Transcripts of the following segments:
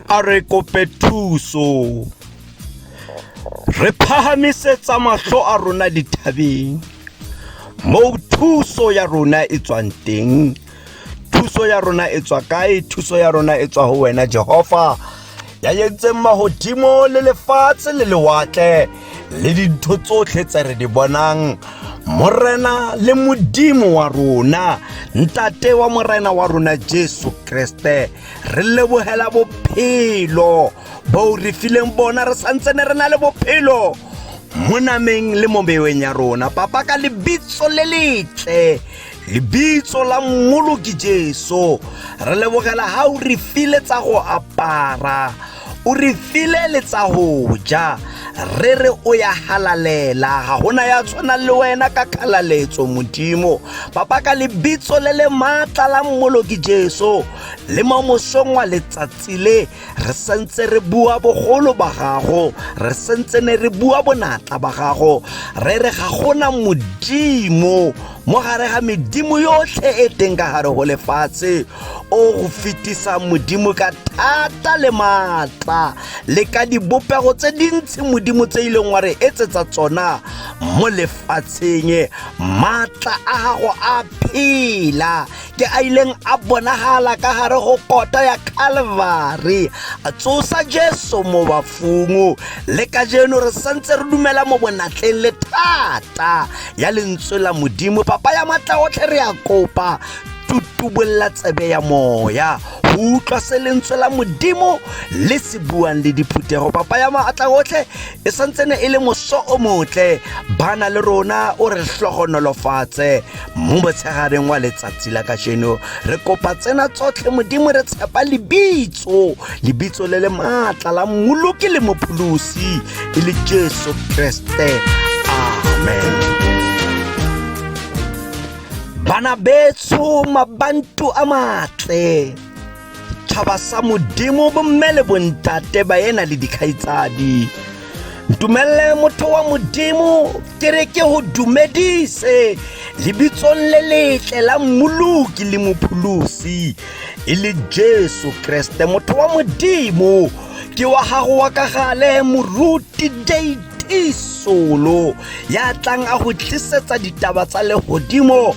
A re kope thuso. Re phahamisetsa mahlo a rona dithabeng moo thuso ya rona e tswang teng. Thuso ya rona e tswa kae? Thuso ya rona e tswa ho wena Jehova, ya entseng mahodimo le lefatshe le lewatle le dintho tsotlhe tse re di bonang. Morena le Modimo wa rona, Ntate wa Morena wa rona Jesu Kriste, re lebohela bophelo bo re fileng bona re santsene re na le bophelo mo nameng le mo meweng ya rona. Papa, ka lebitso le letle, lebitso la Mmoloki Jesu, re lebogela ha o re file tsa go apara, o re file le tsa go ja. Re re o ya halalela, ga gona ya tshwanang le wena ka kgalaletso Modimo. Papa, ka lebitso le le maatla la Mmoloki Jesu, le mo mosong wa letsatsi le re santse re bua bogolo ba gago, re santse ne re bua bonatla ba gago, re re ga gona modimo mo gare ga medimo yotlhe e teng ka gare go lefatshe o go fetisa Modimo ka thata le maatla le ka dibopego tse dintsi Modimo tse ileng wa re etsetsa tsona mo lefatsheng. Maatla a gago a phela ke a ileng a bonagala ka gare go kota ya Calvary, a tsosa Jesu mo bafung. Le kajeno re santse re dumela mo bonatleng le thata ya lentswe la Modimo. Papa ya matla otlhe, re a kopa tutubolla tsebe ya moya go utlwa se lentswe la Modimo le se buang le diphuthego. Papa ya maatla otlhe, e santsene e le moso o motle, bana le rona o re hlogonolofatse mo motshegareng wa letsatsi la kajeno. Re kopa tsena tsotlhe Modimo, re tshepa lebitso, lebitso le le maatla la Mmoloki le Mopholosi e le Jesu Kriste, amen. Bana betsho, mabantu a matle, tšhaba sa Modimo, bomme le bontate, baena le dikgaitsadi, ntumelle motho wa Modimo ke re ke go dumedise lebitsong le letle la Mmoloki le Mopholosi e le Jesu Kriste. Motho wa Modimo, ke wa gago wa ka gale, moruti JT Solo, ya tlang a go tlisetsa ditaba tsa legodimo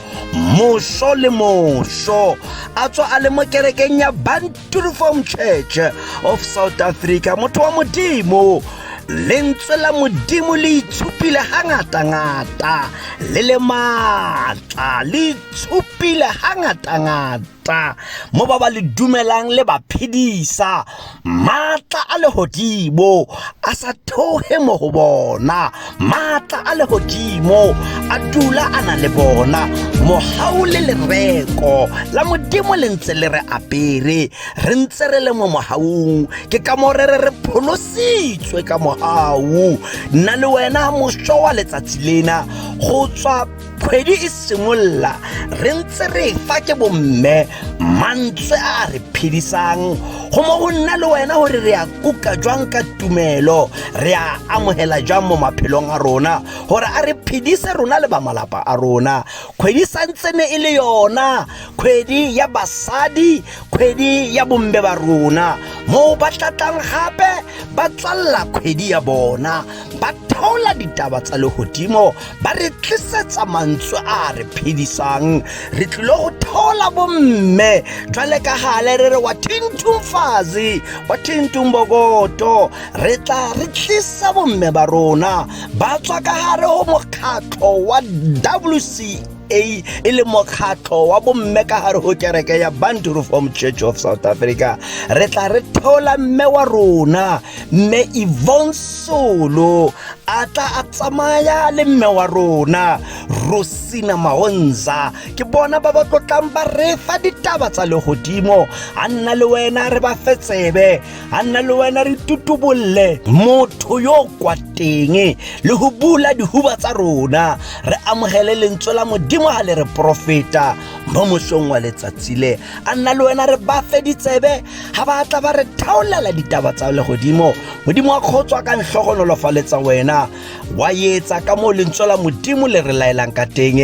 moso le moso, a tswa a le mo kerekeng ya Bantu Reform Church of South Africa. Motho wa Modimo, lentswe la Modimo le itshupile hangatangata le le maatla, le itshupile hangatangata mo ba ba le dumelang le ba phedisa. Maatla a legodimo a sa theoge mo go bona, maatla a legodimo a dula a na le bona. Mogau le lereko la Modimo le ntse le re apere, re ntse re le mo mogaung. Ke ka mo re re re pholositswe ka mogau, nna le wena moso wa letsatsi lena go tswa. Kgwedi e simolola re ntse re fa ke bomme mantswe a a re phedisang go mo go nna le wena gore re a kuka jwang ka tumelo, re a amogela jwang mo maphelong a rona gore a re phedise rona le ba malapa a rona. Kgwedi santse ne e le yona kgwedi ya basadi, kgwedi ya bomme ba rona, moo ba tlatlang gape ba tswalela kgwedi ya bona, ba theola ditaba tsa legodimo, ba re tlisetsa mantswe a re phedisang. Re tlile go theola bomme jwale ka gale re re wa thintumfazi wa thintumbokoto, re tla re tlisa bomme ba rona ba tswa ka gare go mokgatlho wa WCA e le mokgatlho wa bomme ka gare go kereke ya Bantu Reform Church of South Africa. Re tla re theola mme wa rona, mme Yvonne Solo, a tla a tsamaya le mme wa rona Rosina Maonza. Ke bona ba ba tlotlang ba re fa ditaba tsa legodimo. A nna le wena re ba fe tsebe, a nna le wena re tutubolle motho yo kwa teng le go bula dihuba tsa rona, re amogele lentswe la Modimo ga le re profeta mo mosong wa letsatsi le. A nna le wena re ba fe ditsebe ga ba tla ba re thaolela ditaba tsa legodimo. Modimo wa kgotso a ka ntlhogonolofaletsa wena wa etsa ka moo lentswe la Modimo le re laelang ka teng.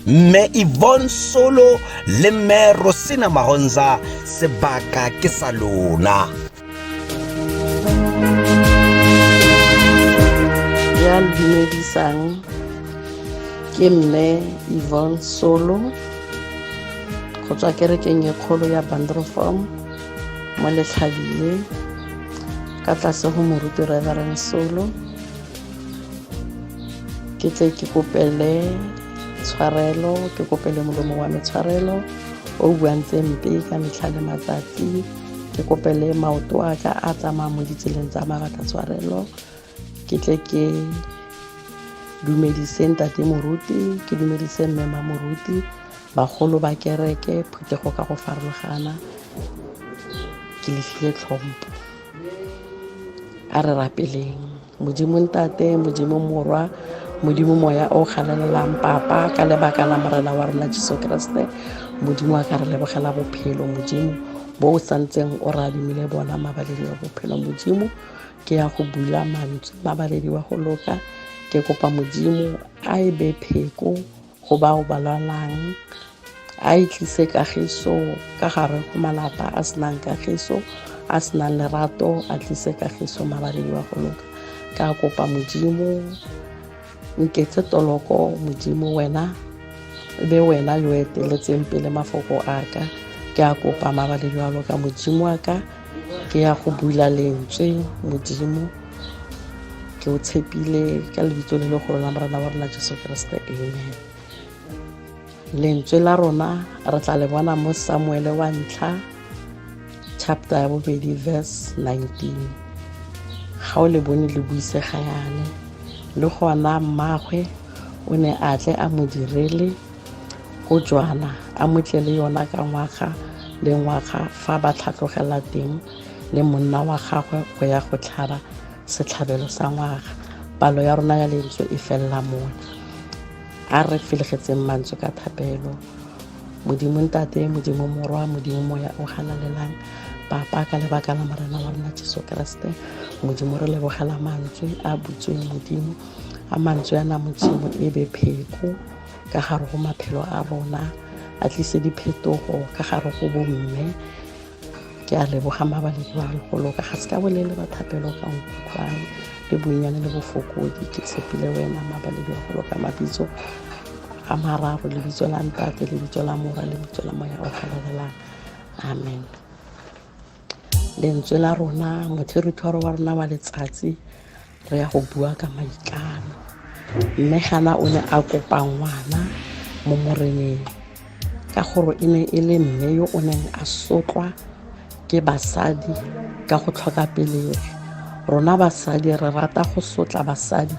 Mme Yvonne Solo le mme Rosina Mahonza, sebaka ke sa lona. Ya dumedisang ke mme Yvonne Solo go tswa kerekeng e kgolo ya Bandroform mo Letlhabile, ka tlase go moruti Reverend Solo. Ke tle ke kopele tshwarelo, ke kopele molomo wa me tshwarelo o buang tse mpe ka metlha le matsatsi. Ke kopele maoto a ka a tsamayang mo ditseleng tsa mabatla tshwarelo. Ke tle ke dumedise ntate moruti, ke dumedise mme ma moruti, bagolo ba kereke, phuthego ka go farologana. Ke le file tlhompho. A re rapeleng. Modimo Ntate, Modimo Morwa, Modimo Moya o galalelang, Papa, ka lebaka la Morena wa rona Jesu Kriste, Modimo a ka re lebogela bophelo, Modimo bo o santseng o re adimile bona, mabaledi wa bophelo. Modimo, ke ya go bula mantswe mabaledi wa go loka. Ke kopa Modimo a e be pheko go bao ba lwalang, a e tlise kagiso ka gare go malapa a senang kagiso, a senang lerato, a tlise kagiso mabaledi wa go loka. Ka kopa Modimo, nketse toloko Modimo, wena be wena yo eteletseng pele mafoko a ka. Ke a kopa mabaledi wa loka, Modimo wa ka, ke ya go bula lentswe Modimo, ke o tshepile ka lebitso le legolo la Morena wa rona Jesu Kriste, amen. Lentswe la rona re tla le bona mo Samuele wa ntlha chapter ya 2 verse 19. Ga o le bone le buisega yane. Le gona mmagwe o ne a tle a mo direle go jwana, a mo tle le yona ka ngwaga le ngwaga fa ba tlhatlogela teng le monna wa gagwe go ya go tlhaba setlhabelo sa ngwaga. Palo ya rona ya lentswe e felela mona. A re felegetseng mantswe ka thapelo. Modimo Ntate, Modimo Morwa, Modimo Moya o galalelang, Papa, ka lebaka la Morena wa rona Jesu Kriste, Modimo re lebogela mantswe a butsweng. Modimo, a mantswe ana Modimo e be pheko ka gare go maphelo a rona, a tlise diphetogo ka gare go bomme. Ke a leboga mabaledi wa go loka, ga se ka bolele ba thapelo ka nkutlwang le bonnyane le bofokodi. Ke tshepile wena mabaledi wa go loka, mabitso a mararo, lebitso la Ntate, lebitso la Morwa, lebitso la Moya o galalelang, amen. Lentswe la rona, motheritwaro wa rona wa letsatsi, re ya go bua ka maikano. Mme gana o ne a kopa ngwana mo moreneng ka gore e ne e le mme yo o neng a sotlwa ke basadi ka go tlhoka pelegi. Rona basadi re rata go sotla basadi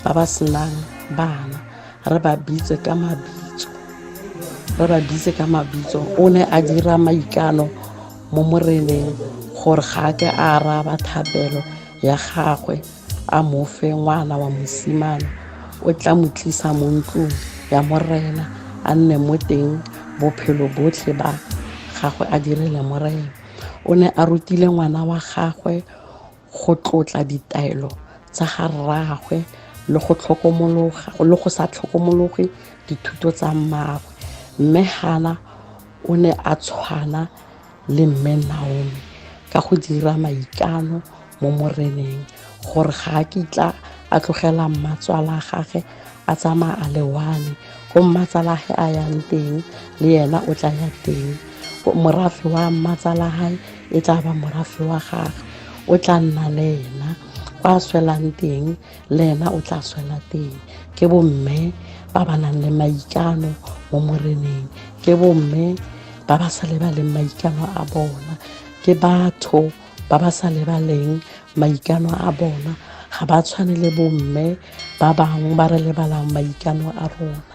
ba ba senang bana, re ba bitse ka mabitso, re ba bitse ka mabitso. O ne a dira maikano mo moreneng gore ga a ke a araba thapelo ya gagwe, a mo fe ngwana wa mosimane, o tla mo tlisa mo ntlong ya Morena, a nne mo teng bophelo botlhe ba gagwe a direle Morena. O ne a rutile ngwana wa gagwe go tlotla ditaelo tsa ga rraagwe le go tlhokomologa le go sa tlhokomologe dithuto tsa mmaagwe. Mme Hana o ne a tshwana le mme Naomi ka go dira maikano mo Moreneng gore ga a kitla a tlogela mmatswala gage a tsamaya a le one. Ko mmatsalage a yang teng le yena o tla ya teng, morafe wa mmatsalagae e tla ba morafe wa gagwe, o tla nna le ena kwa a swelang teng, le ena o tla swela teng. Ke bomme ba ba nang le maikano mo Moreneng, ke bomme ba ba sa lebaleng maikano a bona, ke batho ba ba sa lebaleng maikano a bona. Ga ba tshwane le bomme ba bangwe ba re lebalang maikano a rona.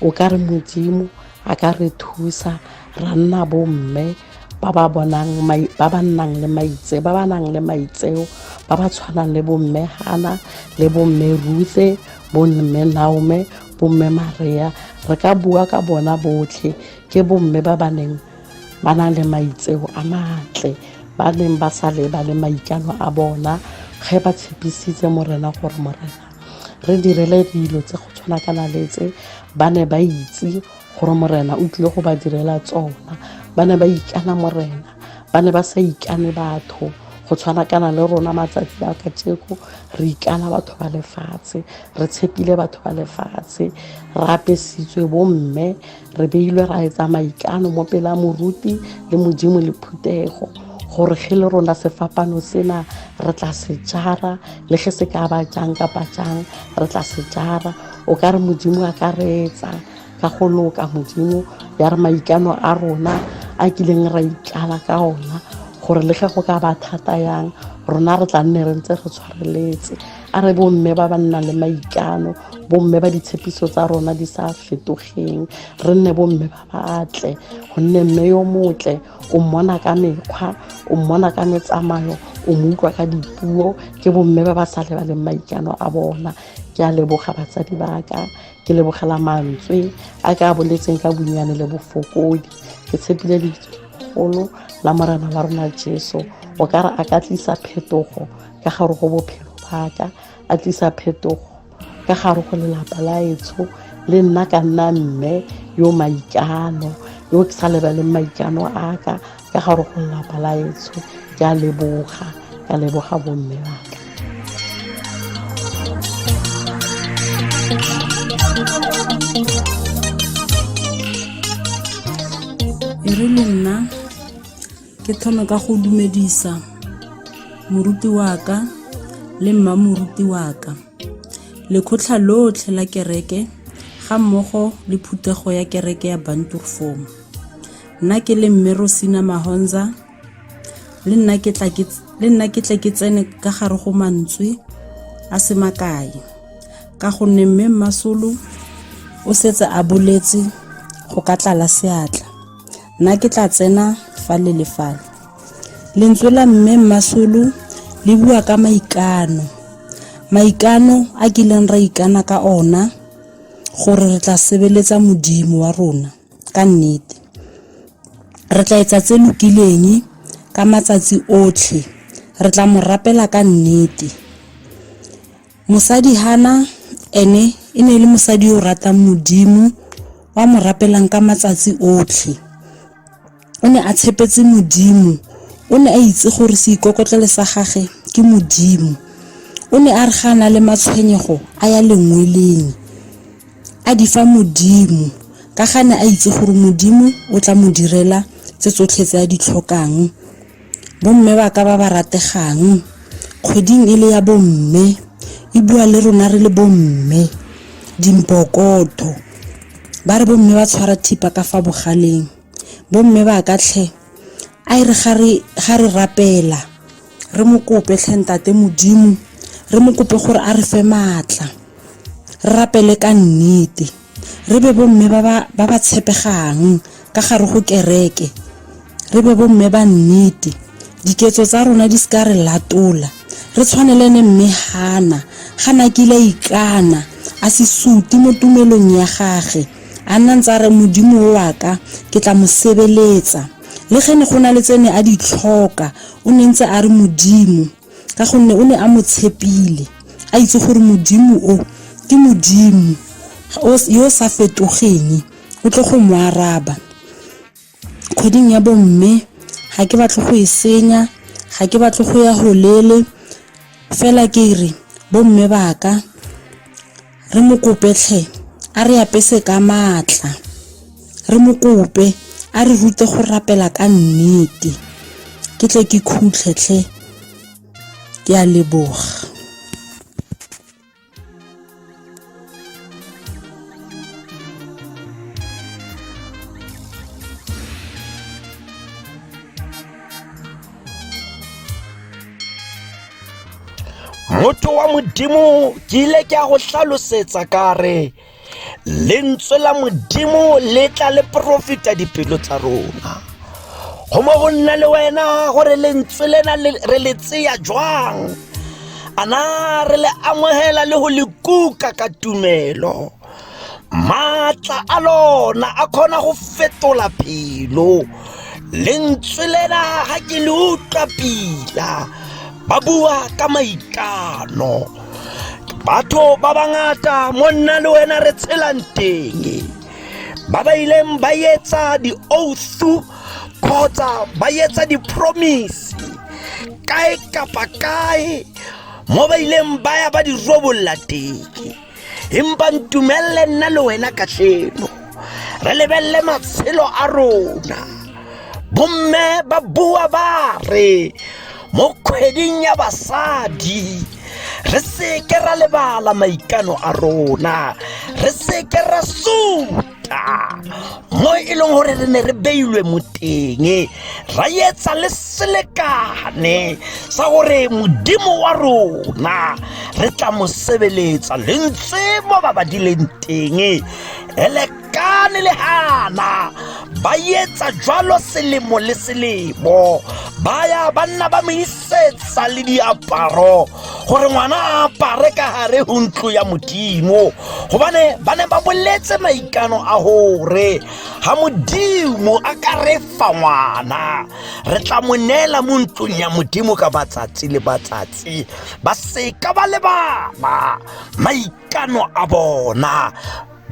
O ka re Modimo a ka re thusa ra nna bomme ba ba bonang ba ba nnang le maitse ba ba nang le maitseo, ba ba tshwanang le bomme Hana le bomme Ruthe, bomme Naome, bomme Maria. Re ka bua ka bona botlhe, ke bomme ba ba neng ba na le maitseo a matle, ba neng ba sa lebale maikano a bona ge ba tshepisitse Morena gore Morena re direle dilo tse go tshwana kana le tse. Ba ne ba itse gore Morena o tlile go ba direla tsona. Ba ne ba ikana Morena, ba ne ba sa ikane batho go tshwana kana le rona matsatsi a kajeko. Re ikana batho ba lefatshe, re tshepile batho ba lefatshe, re apesitswe bomme, re beilwe ra etsa maikano mo pela moruti le Modimo le phuthego gore ge le rona sefapano sena re tla se jara, le ge se ka ba jang kapa jang re tla se jara. O ka re Modimo a ka re etsa ka go loka, Modimo ya re maikano a rona a kileng ra itlala ka ona, gore le ge go ka ba thata yang rona re tla nne re ntse re tshwareletse. A re bomme ba ba nnang le maikano, bomme ba ditshepiso tsa rona di sa fetogeng, re nne bomme ba batle, gonne mme yo motle o mmona ka mekgwa, o mmona ka metsamayo, o mo utlwa ka dipuo. Ke bomme ba ba sa lebaleng maikano a bona. Ke a leboga batsadi ba ka, ke lebogela mantswe a ka a boletseng ka bonnyane le bofokodi. Ke tshepile lebitso la Morena wa rona Jesu, o ka re a ka tlisa phetogo ka gare go bophelo ba ka, a tlisa phetogo ka gare go lelapa la etsho, le nna ka nna mme yo maikano, yo ke sa lebaleng maikano a ka ka gare go lelapa la etsho. Ke a leboga, ka leboga bomme ba ka. E re le nna ke thome ka go dumedisa moruti wa ka le mma moruti wa ka, lekgotlha lotlhe la kereke ga mmogo le phuthego ya kereke ya Banturfom. Nna ke le mme Rosina Mahonza, le nna ke tla ke le nna ke tle ke tsene ka gare go mantswe a se makae, ka gonne mme Mmasolo o setse a boletse go ka tlala seatla. Nna ke tla tsena fale le fale. Lentswe la mme Mmasolo le bua ka maikano, maikano a kileng ra ikana ka ona gore re tla sebeletsa Modimo wa rona ka nnete, re tla etsa tse lokileng ka matsatsi otlhe, re tla mo rapela ka nnete. Mosadi Hana ene e ne e le mosadi yo o ratang Modimo, wa mo rapelang ka matsatsi otlhe. O ne a tshepetse Modimo, o ne a itse gore seikokotlelo sa gage ke Modimo. O ne a re ga a na le matshwenyego a ya lengweleng, a di fa Modimo, ka ga ne a itse gore Modimo o tla mo direla tse tsotlhe tse a di tlhokang. Bomme ba ka ba ba rategang, kgweding e le ya bomme, e bua le rona re le bomme, dimpokotho. Ba re bomme ba tshwara thipa ka fa bogaleng. Bomme ba ka tlhe, a e re ga re rapela, re mo kope tlhe ntate Modimo, re mo kope gore a re fe maatla, re rapele ka nnete. Re be bomme ba ba ba tshepegang ka gare go kereke, re be bomme ba nnete, diketso tsa rona di seka re latola, re tshwane le ene mme Hana, ga na kile a ikana, a se sute mo tumelong ya gage a nna ntse a re modimo wa ka ke tla mo sebeletsa le ge ne go na le tse ne a di tlhoka o ne ntse a re modimo ka gonne o ne a mo tshepile a itse gore modimo o ke modimo yo o sa fetogeng o tlo go mo araba kgweding ya bomme ga ke batle go e senya ga ke batle go ya golele fela ke re bomme baka re mo kope tlhe a re apese ka maatla re mo kope a re rute go rapela ka nnete ke tle ke khutlhe tlhe ke a leboga. Motho wa modimo ke ile ke a go hlalosetsa ka re lentswe la modimo le tla le profita dipelo tsa rona go mo go nna le wena gore lentswe lena re le tseya jwang a na re le amogela le go le kuka ka tumelo maatla a lona a kgona go fetola pelo lentswe lena ga ke le utlwa pila ba bua ka maikano batho ba bangata mo nna le wena re tshelang teng ba ba ileng ba etsa di-oath kgotsa ba etsa di-promise kae kapa kae mo ba ileng ba ya ba di robolola teng empa ntumelele nna le wena kajeno re lebelele matshelo a rona bomme ba bua ba re mo kgweding ya basadi re seke ra lebala maikano a rona re seke ra suta mo e leng gore re ne re beilwe mo teng ra etsa le selekane sa gore modimo wa rona re tla mo sebeletsa lentswe mo ba badileng teng elekane le hana ba etsa jwalo selemo le selemo ba ya ba nna ba mo isetsa le diaparo gore ngwana a apare ka gare go ntlo ya modimo gobane ba ne ba boletse maikano a gore ga modimo a ka re fa ngwana re tla mo neela mo ntlong ya modimo ka matsatsi le matsatsi ba seka ba lebala maikano a bona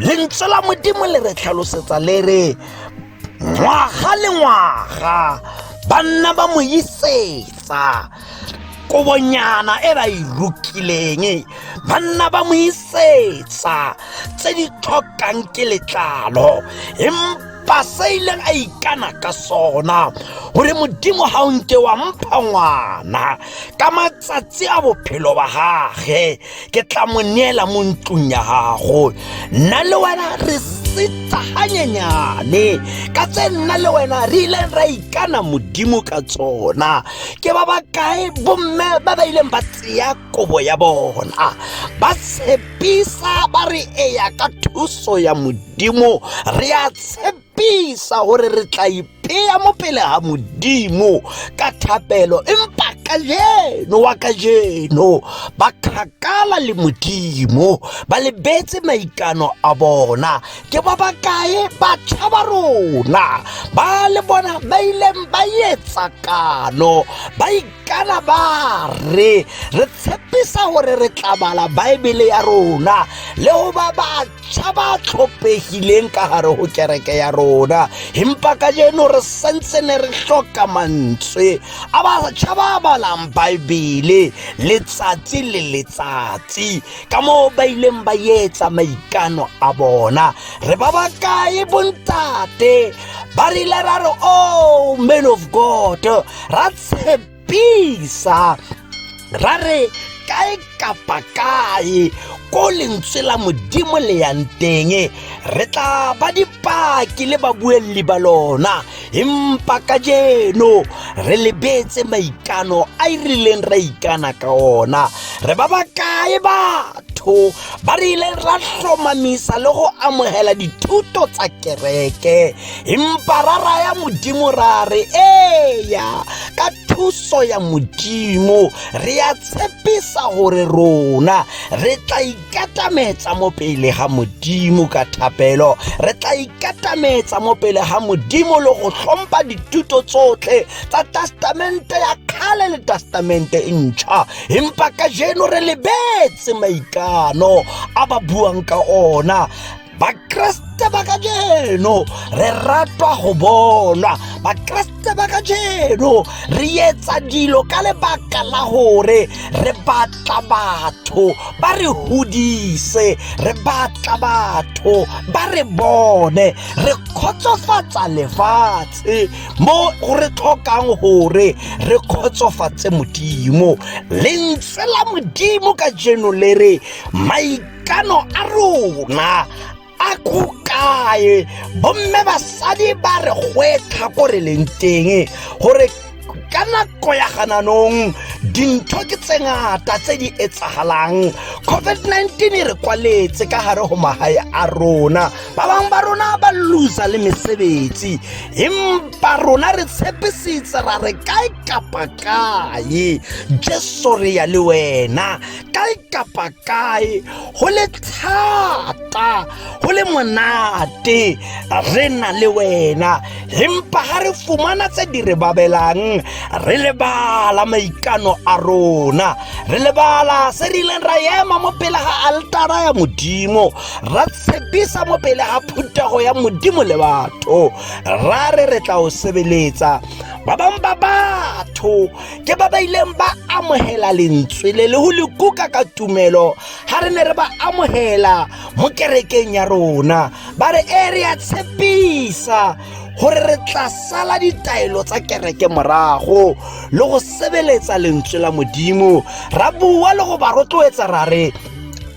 lentswe la modimo le re tlhalosetsa le re ngwaga le ngwaga banna ba mo isetsa kobonyana e ba e rokileng banna ba mo isetsa tse di tlhokang ke letlalo empa se ileng a ikana ka sona gore modimo ga o nke wa mpha ngwana ka matsatsi a bophelo ba gage ke tla mo neela mo ntlong ya gago nna le wena re seta ganyenyane ka tse nna le wena re ileng ra ikana modimo ka tsona ke ba ba kae bomme ba ba ileng ba tseya kobo ya bona ba tshepisa ba re eya ka thuso ya modimo re a tshepisa gore re tla ipea mo pele ga modimo ka thapelo empa kajeno wa kajeno ba kgakala le modimo ba lebetse maikano a bona ke ba ba kae batjha ba rona ba le bona ba ileng ba etsa kano ba ikana ba re re tshepisa gore re tla bala baebele ya rona le go ba batjha ba tlhophegileng ka gare go kereke ya rona empa kajeno re santse ne re hloka mantswe a batjha ba balang baebele letsatsi le letsatsi ka moo ba ileng ba etsa maikano a bona re ba ba kae bontate ba rile ra re oh man of god ra tshepisa ra re kae kapa kae ko lentswe la modimo le yang teng re tla ba dipaki le babuelli ba lona empa kajeno re lebetse maikano a e rileng ra ikana ka ona re ba bakae batho ba re ileng ra hlomamisa le go amogela dithuto tsa kereke empa ra raya modimo ra re eya ka thuso ya Modimo re ya tshepisa gore rona re tla ikatametsa mo pele ga Modimo ka thapelo, re tla ikatametsa mo pele ga Modimo le go hlompha dithuto tsotlhe tsa Testamente ya kgale le Testamente e ntšha. Empa kajeno re lebetse maikano a ba buang ka ona. Bakreste ba kajeno re ratwa go bonwa, Bakreste ba kajeno re etsa dilo ka lebaka la gore re batla batho ba re hodise, re batla batho ba re bone, re kgotsofatsa lefatshe mo re tlhokang gore re kgotsofatse Modimo. Lentswe la Modimo kajeno le re maikano a rona a ko kae? Bomme basadi ba re gwetlha ko re leng teng gore ka nako ya gananong dintho ke tse ngata tse di etsagalang. COVID-19 e re kwaletse ka gare go magae a rona, ba bangwe ba rona ba losa le mesebetsi, empa rona re tshepisitse ra re kae kapa kae Jesu re ya le wena, kae kapa kae go le thata go le monate re na le wena. Empa ga re fumana tse di re babelang re lebala maikano a rona, re lebala se re ileng ra ema mo pele ga altara ya Modimo, ra tshepisa mo pele ga phuthego ya Modimo le batho, ra re re tla o sebeletsa. Ba bangwe ba batho ke ba ba ileng ba amogela lentswe le le go le kuka ka tumelo ga re ne re ba amogela mo kerekeng ya rona, ba re e re a tshepisa gore re tla sala ditaelo tsa kereke morago le go sebeletsa lentswe la Modimo. Ra bua le go ba rotloetsa ra re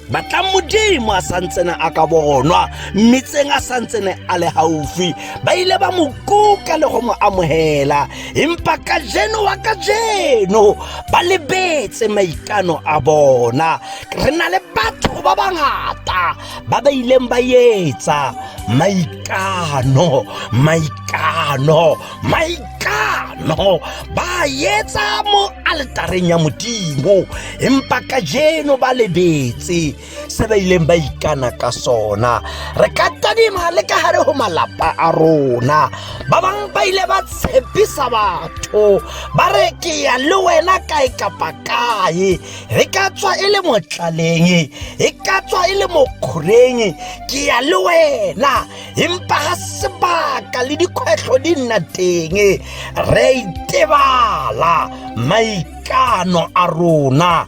batlang Modimo a santsene a ka bonwa mmitseng a santsene a le gaufi. Ba ile ba mo kuka le go mo amogela, empa kajeno wa kajeno ba lebetse maikano a bona. Re na le batho ba bangata ba ba ileng ba etsa maikano, maikano, maikano, ba etsa mo altareng ya Modimo, empa kajeno ba lebetse se ba ileng ba ikana ka sona. Re ka tadima le ka gare go malapa a rona, ba bangwe ba ile ba tshepisa batho ba re ke ya le wena kae kapa kae, re ka tswa e le motlaleng, e ka tswa e le mokgoreng, ke ya le wena. Empa ga sebaka le dikgwetlho di nna teng, re itebala maikano a rona,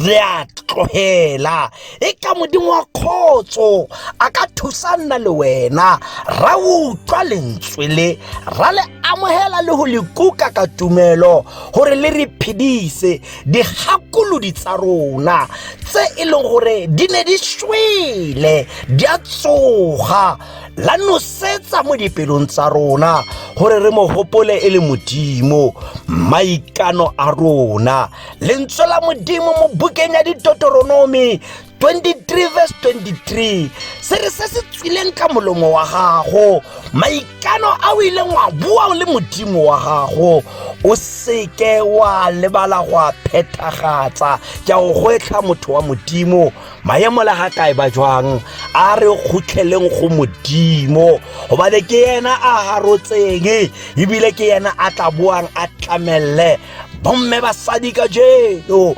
re a tlogela. E ka Modimo wa kgotso a ka thusa nna le wena ra utlwa lentswe le, ra le amogela le go le kuka ka tumelo gore le re phedise digakolodi tsa rona tse e leng gore di ne di shwele di a tsoga, la nosetsa mo dipelong tsa rona gore re mo gopole e le Modimo maikano a rona. Lentswe la Modimo mo bukeng ya Ditotoronomi 23 verse 23 se re se se tswileng ka molomo wa gago, maikano a o ileng wa bua le Modimo wa gago, o seke wa lebala go a phethagatsa. Ke a go gwetlha motho wa Modimo, maemo le ga kae ba jwang, a re kgutlheleng go Modimo, gobane ke yena a garotseng ebile ke yena a tla boang a tlamelle. Bomme basadi kajeno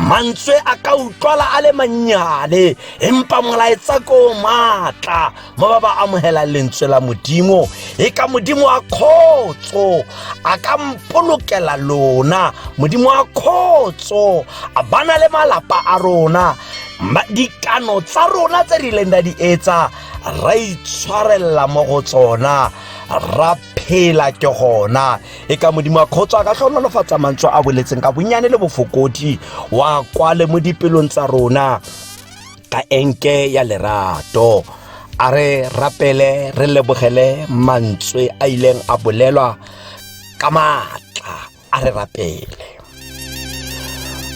mantswe a ka utlwala a le mannyane, empa molaetsa ko maatla mo ba ba amogelang lentswe la Modimo. E ka Modimo wa kgotso a ka mpolokela lona, Modimo wa kgotso a bana le malapa a rona, dikano tsa rona tse re ileng ra di etsa ra itshwarella mo go tsona, ra phela ke gona. E ka Modimo wa kgotso a ka hlohonolofatsa mantswe a boletseng ka bonnyane le bofokodi, wa kwale mo dipelong tsa rona ka enke ya lerato. A re rapele re lebogele mantswe a ileng a bolelwa ka maatla. A re rapele.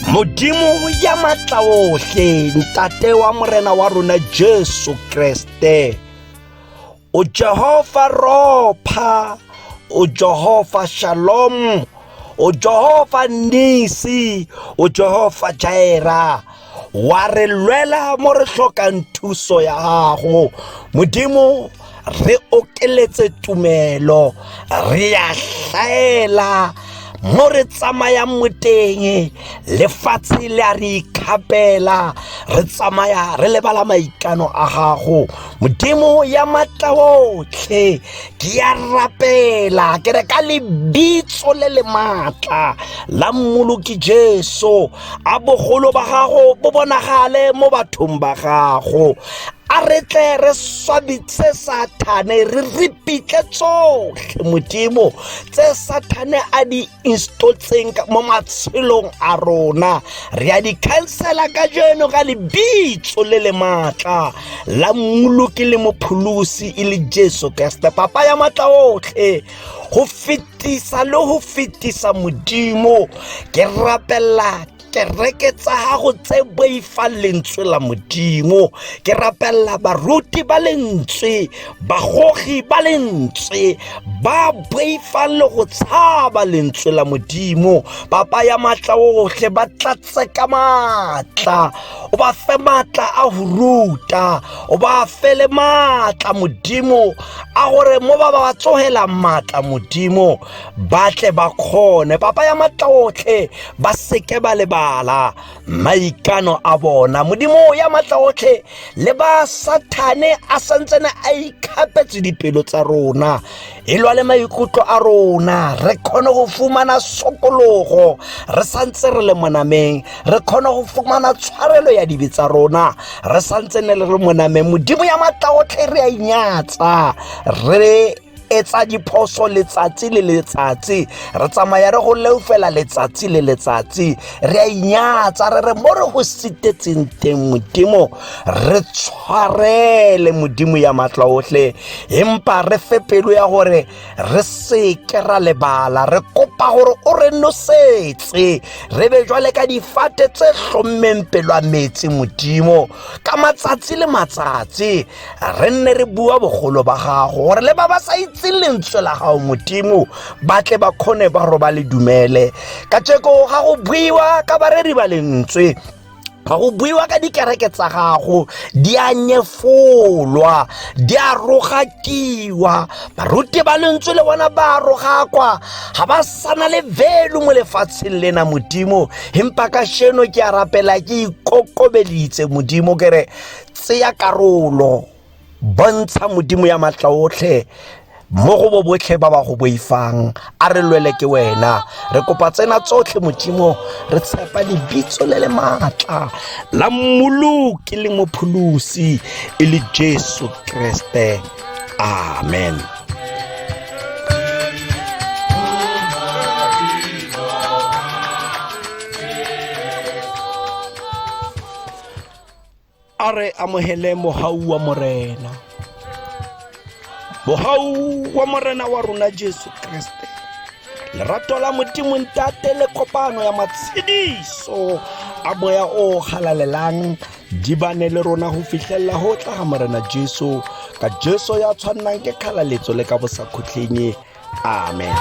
Modimo ya matla ohle, Ntate wa Morena wa rona Jesu Kreste, o Jehova Ropha, o Jehova Shalom, O Jehova Nisi, o Jehova Jaira, wa re lwela mo re hlokang thuso ya gago. Modimo, re okeletse tumelo, re a hlaela mo re tsamayang mo teng, lefatshe le a re ikgapela, re tsamaya re lebala maikano a gago. Modimo ya matla otlhe, ke a rapela ke re ka lebitso le le maatla la Mmoloki Jesu, a bogolo ba gago bo bonagale mo bathong ba gago. A re tle re swabitse Sathane, re ripitle tsotlhe Modimo tse Sathane a di instotseng mo matshelong a rona. Re a di khansela kajeno ka lebitso le le maatla la Mmoloki le Mopholosi e le Jesu Kriste, Papa ya matla otlhe, go fetisa le go fetisa. Modimo, ke rapella kereke tsa gago tse boifang lentswe la Modimo, ke rapella baruti ba lentswe, bagogi ba lentswe, ba boifang le go tshaba lentswe la Modimo. Papa ya matla otlhe, ba tlatse ka maatla, o ba fe maatla a go ruta, o ba fe le maatla Modimo a gore mo ba ba tsogelang maatla Modimo, ba tle ba kgone, Papa ya matla otlhe, ba seke ba lebala maikano a bona. Modimo ya matla otlhe, le ba Sathane a santsene a ikgapetse dipelo tsa rona, e lwa le maikutlo a rona, re kgone go fumana sokologo re santse re le monameng, re kgone go fumana tshwarelo ya dibe tsa rona re santse ne le re monameng. Modimo ya matla otlhe, re a inyatsa, re etsa diphoso letsatsi le letsatsi, re tsamaya re go leofela letsatsi le letsatsi, re a inyatsa, re re mo re go sitetseng teng Modimo, re tshwarele. Modimo ya matla otlhe, empa re fe pelo ya gore re seke ra lebala. Re kopa gore o re nosetse, re be jwale ka difate tse hlommeng pelo a metsi Modimo, ka matsatsi le matsatsi re nne re bua bogolo ba gago, gore le ba ba sa itseng lentswe la gago Modimo, ba tle ba kgone ba roba le dumele. Ka tšeko ga go buiwa ka bareri ba lentswe, ga go buiwa ka dikereke tsa gago, di a nyefolwa, di a rogakiwa. Baruti ba lentswe le bona ba rogakwa, ga ba sana le value mo lefatsheng lena Modimo. Empa ka sheno ke a rapela, ke ikokobeditse Modimo, ke re tseya karolo, bontsha Modimo ya matla otlhe mo go bo botlhe ba ba go boifang. A re lwele ke wena. Re kopa tsena tsotlhe Modimo, re tshepa lebitso le le maatla la Mmoloki le Mopholosi e le Jesu Kriste, amen. A re amohele mohau wa Morena, mohau wa Morena wa rona Jesu Kriste, lerato la Modimo Ntate le kopano ya matshediso a Moya o halalelang di bane le rona go fihlella ho tla ga Morena Jesu. Ka Jesu ya tshwannang ke kgalaletso le ka bosakhutleng, amen.